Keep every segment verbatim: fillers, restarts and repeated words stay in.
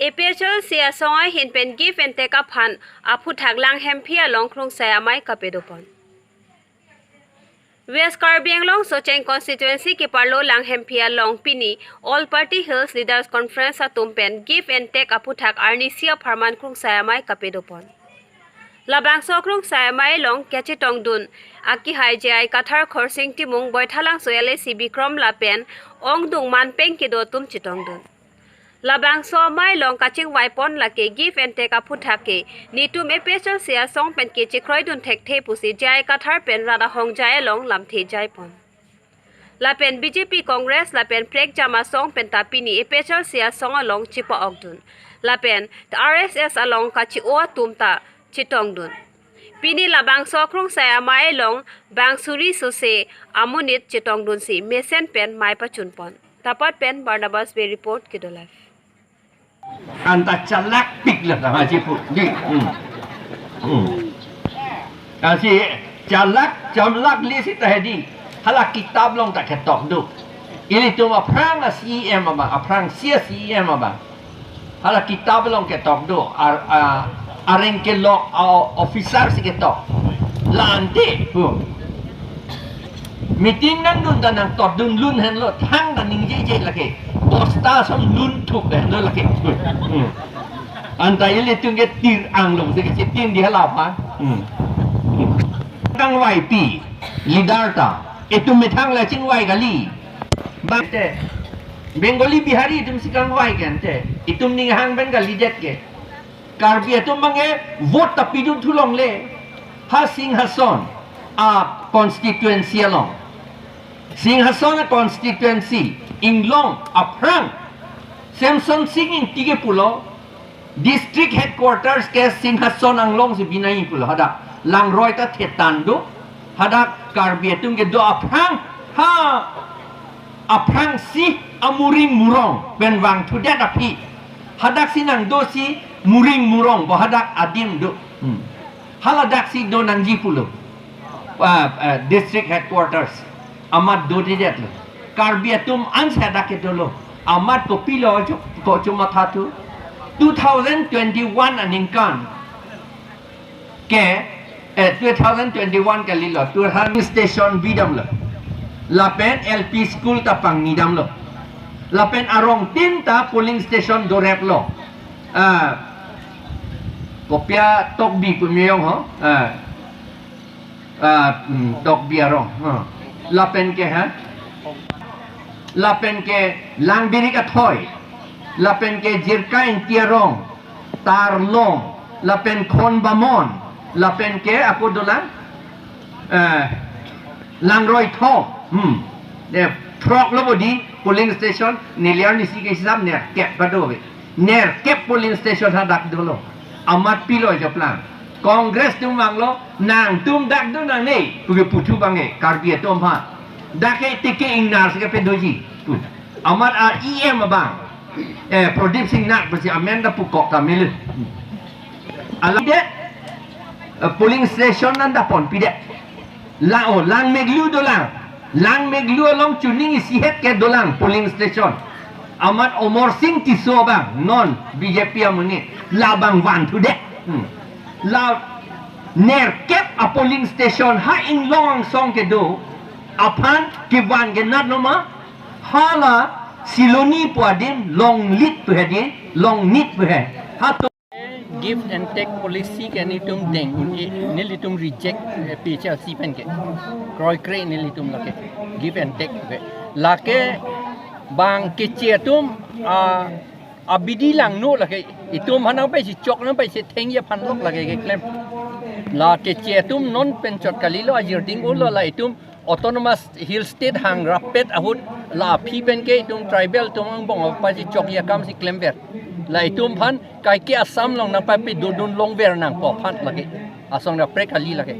A P H L C asong ahin pen give and take aphan aphuthak Langhemphi along Krungsai Amei kapadopon. West Karbi Anglong Socheng Constituency keparlo Langhemphi along pini All Party Hills Leaders Conference atum pen give and take aphuthak arnisi apharman Krungsai Amei kapadopon. Labangso Krungsai Amei along kachetongdun akehai J I Kathar, Khorsing Timung, Baithalangso L A C Bikrom lapen ongdung manpeng kedo atum chetongdun. Labangso amei along kachingvaipon lake give and take aphuthak ke netum A P H L C asong pen kechekroidun thekthe pusi J I Kathar pen rat ahongjai along lamthe jaipon. Lapen B J P, Congress lapen prekjam asong penta pini A P H L C asong along chepa-okdun. Lapen R S S along kachi-o atum ta chetongdun. Pini labangso Krungsai Amei along bang suri sose amonit chetongdunsi mesen pen mei pachunpon. Tapat pen Barnabas Bey report, Kedo Live. Anta chalakpik la kama chipu. Di. Hmm. Hmm. Asi chalak, chalak lisi ta hedi. Hala kitab along ta ketok do. Ilitum aphrang a C E M abang, aphrangsi a C E M abang. Hala kitab along ketok do. Ar, a, areng kelok a officer si ketok. La ante. Hmm. Meeting nangdun ta nangtotdun lun henlo, thangta ningjeje lake. Bosta ason lun thup henlo lake. Hmm. Anta ilitum ke tir anglong si kechitin di hala pa. Hmm. Kangvaipi leader ta. Itum methang le chingvai kali. Bang te. Bengali Bihari itum si kangvai ke ante. Itum ninghang pen kalidet ke. Karbi atum abang ke vote ta pidun thu longle. Ha Singhason a constituency along. Singhason a constituency inglong aphrang Semson Sing Ingti ke pulo, district headquarters ke Singhason anglong si binai pulo. Hadak langroi ta thetan do. Hadak Karbi atum kedo aphrang, ha aphrangsi amuring murong pen vangthudet aphi. Hadak si nangdosi muring murong bo hadak adim do. Hmm. Haladak si do nangji pulo. Ah, ah, district headquarters. Amat dodedetlo. Karbi atum ansi hadak ke dolo. Amat kopilo jo, ko chomathathu. Two thousand twenty-one aningkan ke, eh, two thousand twenty-one kalilo, two hundred station bidamlo. Lapen L P school ta pangnidamlo. Lapen arongtin ta polling station doreplo. Ah, kopia Tokbi pu meyong ho. Ah. Ah, hmm, Tokbi arong. Ha. Lapen ke ha. Lapen ke Langbirik Athoi. Lapen ke Jirka Ingti arong. Tarlong. Lapen Khon Bamon. Lapen ke ako dolang. Eh, Langroi Thong. Hmm. Ne, throk lo bodi polling station, neliar nisi ke hisab nerkep bado be. Nerkep polling station hadak dolo. Amat pilo joplang. Congress atum vanglo, nangtum dak do nangne, puke puthu abang e, Karbi atum ha. Dak ke tike ingnar si kepedoji. Amat a E M abang. Eh, Pradip Singh Nath pusi amen ta pukok ta melu. Alam de, eh, polling station nangdaponpidet. La o, Langmeklu dolang. Langmeklu along chuning isihet ke dolang polling station. Amat Amarsing Tisso abang, non B J P amonit, labang vanthudet. Hmm. La nerkep a polling station ha inglong angsong kedo aphan kevan kenat noma, hala Siloni pu adim Longnit pu hedi, Longnit pu he. Hato give and take policy ke nelitum deng, eh, nelitum reject, eh, A P H L C pen ke. Kroikre nelitum lake. Give and take ke. Lake bang keche atum, ah, abidi langno lake. Itum aphan nangpachechok nangpachethengji aphan lok lake keklem. La keche atum non pen chot kalilo, ajir ding ulo, la itum Autonomous Hill State hangrapet ahut la aphi pen ke itum tribal atum angbong apachechokji akam si klemver. La itum aphan kaike Assam along nangpapedodun longver nangpo aphan lake. Asong kaprek kali lake.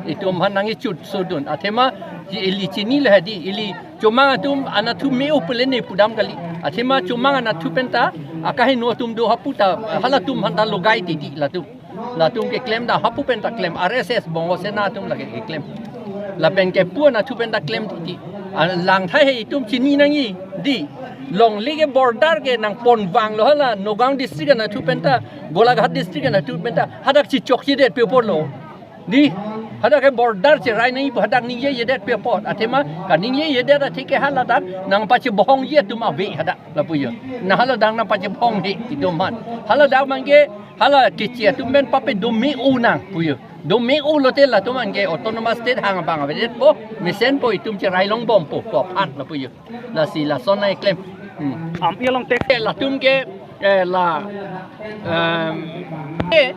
Itum aphan nangkechut sodun. Athema ili chinilo hedi, ili chomang atum anatthu me-o pule ne pudam kali. Athema chomang anatthu penta akaheno atum do hapu ta halatum aphanta logai titi latum. Latum keklem ta hapu penta klem, R S S Bongo Sena atum lake keklem. Lapen kepu anatthu penta klem titi. Ah, langthai he itum chini nangji, di. Longle ke border ke nangpon vanglo hala Nagaon district anatthu penta, Golaghat district anatthu penta, hadak chichokchedet pi apotlo. Di, hadak ke border cherai nangji pu hadak ningjejedet pi apot. Athema kaningjejedet athe ke haladak nangpachebohongji atum ave hadak lapu jo. Na haladak nangpachebohong he itum aphan. Haladak abangke hala Keche atum pen pape dome-o nang pu jo. Dome-o lote latum anke autonomous state hang abang avedetpo, mesenpo, itum cherai longbompo pu aphan lapu jo. Lasi lason nangkeklem. Hmm. Am, ya long tek. Eh, latum ke, eh, la, em, eh,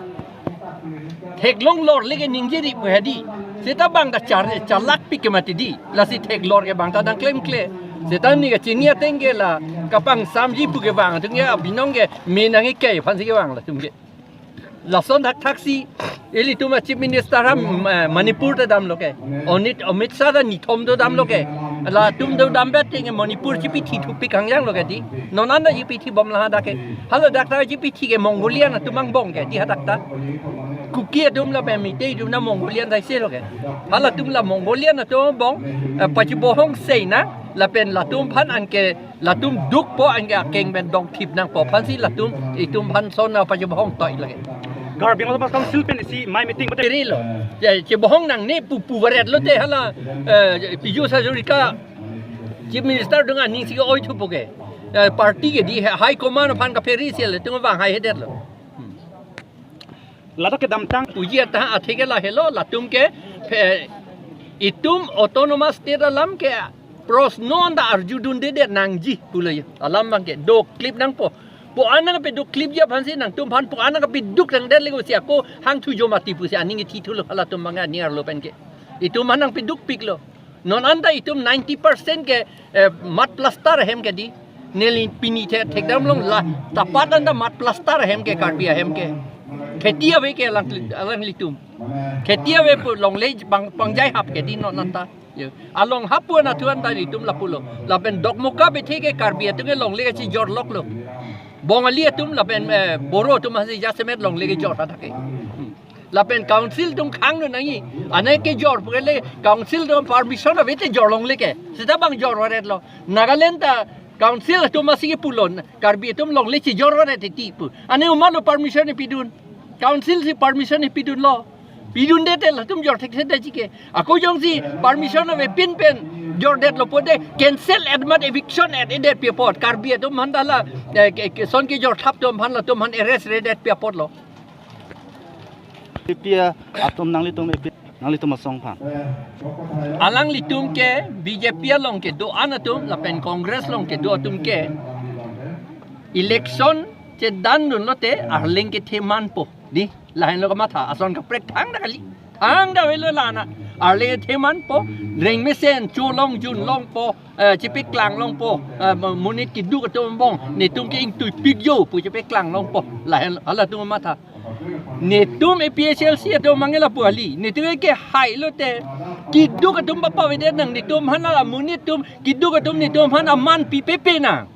theklong lor leke ningjeri pu hedi. Seta bang ta char, charlak pik ke mati di. Lasi theklor ke bang ta nangklemkle. Seta ne kachini ateng ke la kapangsamji pu kevang atum ke abinong ke me nangkekai aphansi kevang latum ke. Lason thakthaksi, ilitum a Chief Minister ha, eh, Manipur ta damlo ke. Onit, Amit Shah ta nithom do damlo ke. Latum do dambet ke Manipur chipithi thupik hangjang lo ke di. Non anta chipithibom la hadak ke. Haladak ta chipithi ke Mongolian atum angbong ke di hadak ta. Kuki atum lapen Meitei atum na Mongolian saise lo ke. Halatum la Mongolian atum angbong, eh, pachebohong sei nang, lapen latum aphan anke latum dukpo, anke akeng pen dongthip nangpo aphansi latum itum aphan son nangpachebohong toi lake. Karbi Anglong Autonomous Council pen isi mai meeting pate. Ri lo. Ya, chebohong nangne pu puvaret lote hala, eh, Piyush Hazarika Chief Minister adung aning si oi thupo ke. Eh, party ke di high command aphan kaphere si latum vang haihedet lo. Hmm. Ladak kedamtang. Puji ata athe ke lahelo, latum ke, phe-, itum autonomous state alam ke prosno anta arjudundedet nangji pulo jo. Alam abangke do clip nangpo. Pu-an nangpeduk clip ji aphansi nangtum aphan pu-an nangpeduk nangdet lego si ako hangthu jo mati pusi aning ithi thulo halatum abang aning arlo pen ke. Itum aphan nangpedukpiklo. Non anta itum ninety percent ke, eh, mud plaster ahem ke di. Neli pini the thekdam long la tapat anta mud plaster ahem ke Karbi ahem ke. Kheti ave ke alang, alanglitum. Kheti ave pu longle pang, pangjai hap ke di non anta. Yo. Along hap pu anatthu anta itum lapulo. Lapen Dokmoka bethe ke Karbi atum ke longle kachijor loklo. Bongali atum lapen, eh, Boro atum hasi jasemet longle kejor hadak ke. Hmm. Lapen council atum khang nun nangji. Ane kejor pu ke le council atum permission avete jor longle ke. Seta bang jor varetlo. Nagaland ta council atum asi ke pulo. Karbi atum longle chijor varet titi pu. Ane komatlo permission pidun. Council si permission pidunlo. Pidundedet latum jor thekthedetji ke. Ako jongsi permission avepin pen jordetlo pote cancel et mat eviction et-edet pi apot. Karbi atum aphan ta la, eh, ke, ke, son kejor thap atum aphan latum aphan arrest redet pi apotlo. P P atum nanglitum, nanglitum asong aphan. Alanglitum ke B J P along kedo-an atum lapen Congress along kedo atum ke election chedandun lote arleng kethe manpo. Di, lahenlo kamatha, ason kaprek thangta kali. Thangta avelo la na. Arleng kethe manpo, reng mesen, cholong junlongpo, eh, chepeklang longpo, eh, monit keduk atum angbong, netum ke ingtuipik jo pu chepeklang longpo. Lahen, halatum matha. Netum A P H L C atum mangela pu ali. Netum ke hai lote. Keduk atum papavedet nang netum aphan la monit atum, keduk atum netum aphan aman pipepe nang.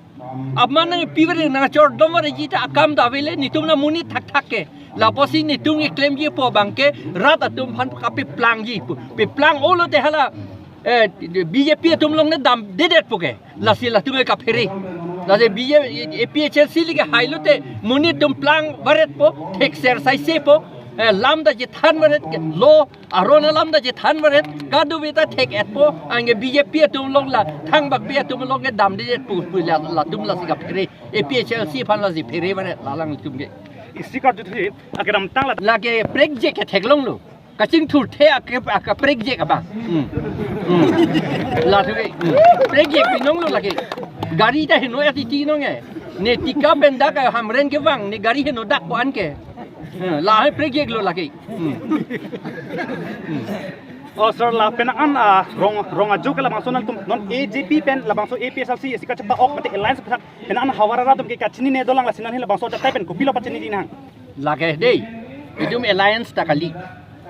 Aman nangpipepe nang chordom varetji ta akam ta avele netum la monit thakthak ke. Lapusi netum keklemji pu abangke rat atum aphan kapeplangji pu. Peplang-o lote hala, eh, B J P atum along ne damdedet pu ke. Lasi latum ke kaphere. Lasi B J P, A P H L C lake hai lote monit atum plang varetpo, thekser saisepo, eh, lam ta chethan varet ke, law aron alam ta chethan varet, kadokave ta thek-etpo, anke B J P atum along la, thangbak pi atum along ke damdedet pu, pu la, latum lasi kaphere, A P H L C aphan lasi phere varet, la alanglitum ke. Isi karjuthu, akedamtang la. Lake prekjek ke theklonglo. Kachingthurthe ake, ake prekjek abang. Hmm. Hmm. Lathu ke. Hmm. Prekjek pinonglo lake. Gari ta heno ya titi nong e. Ne Tika pen dak Hamren kevang, ne gari heno dak ko-an ke. Hmm. La hai prekjeklo lake. Hmm. Hmm. Oh, sir, la penang an, ah, rong, rong ajo ke labangso nangtum non A J P pen labangso A P H L C isi kachepa-ok mate alliance pen penang an havar arat atum ke kachinine dolang, lasi nangli labangso ajatai pen kopilo pachiniji nang? Lake dei. Itum alliance ta kali.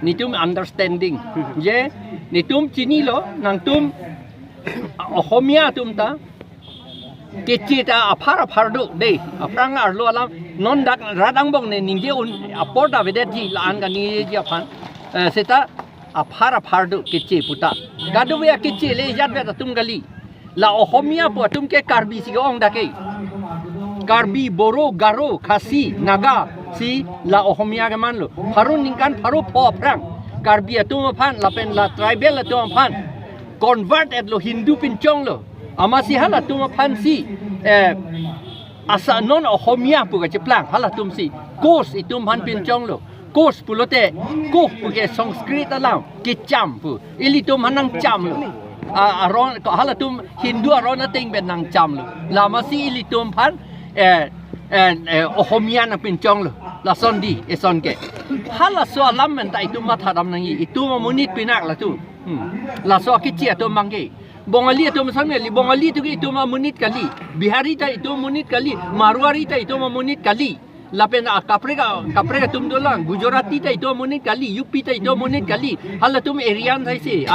Netum understanding. Je, netum chinilo, nangtum Ohomia atum ta. Keche ta aphar aphar do dei. Aphrang arlo alam non dak rat angbong ne ningje un apor ta avedetji la-an kaningjeji aphan. Eh, seta aphar aphar do keche puta. Kadokave keche le jat vet atum kali. La Ohomia pu atum ke Karbi si ke-ong dak ke. Karbi, Boro, Garo, Khasi, Naga si la Ohomia kemanlo. Pharo ningkan pharo pho aphrang Karbi atum aphan lapen la tribal atum aphan convert etlo, Hindu pinchonglo. Amatsi halatum aphan si, eh, asa non Ohomia pu kacheplang halatum si Koch itum aphan pinchonglo. Koch pulote, Koch pu ke Sanskrit alam, kecham pu. Ilitum aphan nangchamlo. A, aron, ko halatum Hindu aron ateng pen nangchamlo. La amatsi ilitum aphan, eh, eh, eh, Ohomia nangpinchonglo. Lason dei, eson ke. Halaso alam pen ta itum matha dam nangji. Itum amonit pinak latum. Hmm. Laso akechi atum abang ke. Bongali atum sang kali, Bongali atum ke itum amonit kali. Bihari ta itum amonit kali. Marwari ta itum amonit kali. Lapen akaprek a, kaprek atum dolang. Gujarati ta itum amonit kali. U P ta itum amonit kali. Halatum Aryan saisi.